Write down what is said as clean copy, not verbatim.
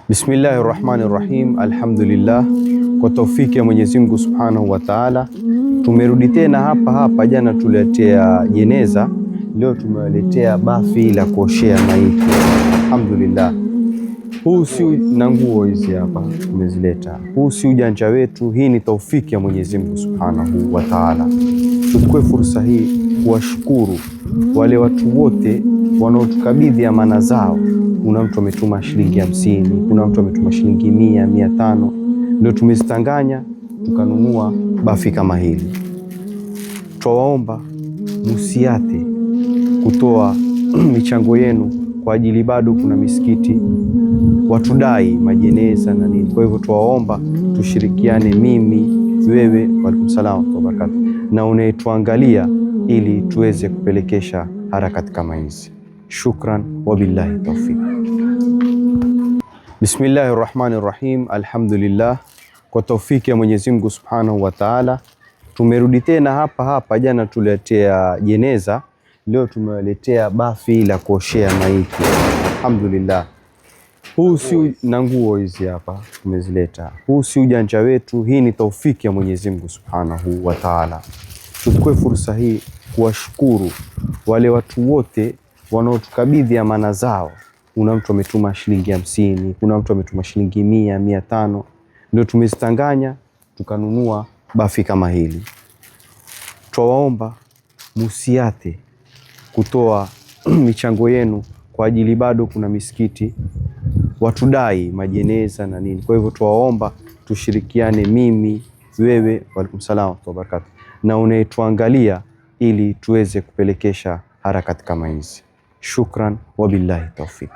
Bismillahi rahmani rahim. Alhamdulillah, kwa taufiki ya Mwenyezi Mungu subhanahu wa taala tumerudi tena hapa hapa. Jana tuliletea jeneza, leo tumewaletea bafi la kuoshea maiti. Alhamdulillah, huu si na nguo hizi hapa tumezileta. Huu si ujanja wetu, hii ni taufiki ya Mwenyezi Mungu subhanahu wa taala. Tuchukue fursa hii kuwashukuru wale watu wote wanaotukabidhi amana zao. Kuna mtu ametuma shilingi 50, kuna mtu ametuma shilingi 100, 500, ndio tumezitanganya tukanunua bafi kama hili. Twawaomba musiate kutoa michango yenu kwa ajili, bado kuna misikiti watudai majeneza na nini. Kwa hivyo twawaomba tushirikiane, mimi, wewe, waalaikum salaam wa barakatuh, na unayetuangalia ili tuweze kupelekesha harakati kama hizi. Shukran, wabillahi tawfiq. Bismillahi rahmani rahim. Alhamdulillah, kwa taufiki ya Mwenyezi Mungu subhanahu wa taala tumerudi tena hapa hapa. Jana tuliletea jeneza, leo tumewaletea bafi la kuoshea maiti. Alhamdulillah, huu si na nguo hizi hapa tumezileta. Huu si ujanja wetu, hii ni taufiki ya Mwenyezi Mungu subhanahu wa taala. Tuchukue fursa hii kuwashukuru wale watu wote wanaotukabidhi amana zao. Kuna mtu ametuma shilingi 50, kuna mtu ametuma shilingi 100, 500, ndio tumezitanganya tukanunua bafi kama hili. Twawaomba musiate kutoa michango yenu kwa ajili, bado kuna misikiti watudai majeneza na nini. Kwa hivyo twawaomba tushirikiane, mimi, wewe, waalaikum salaam wa barakatuh, na unayetuangalia ili tuweze kupelekesha harakati kama hizi. Shukran, wabillahi tawfiq.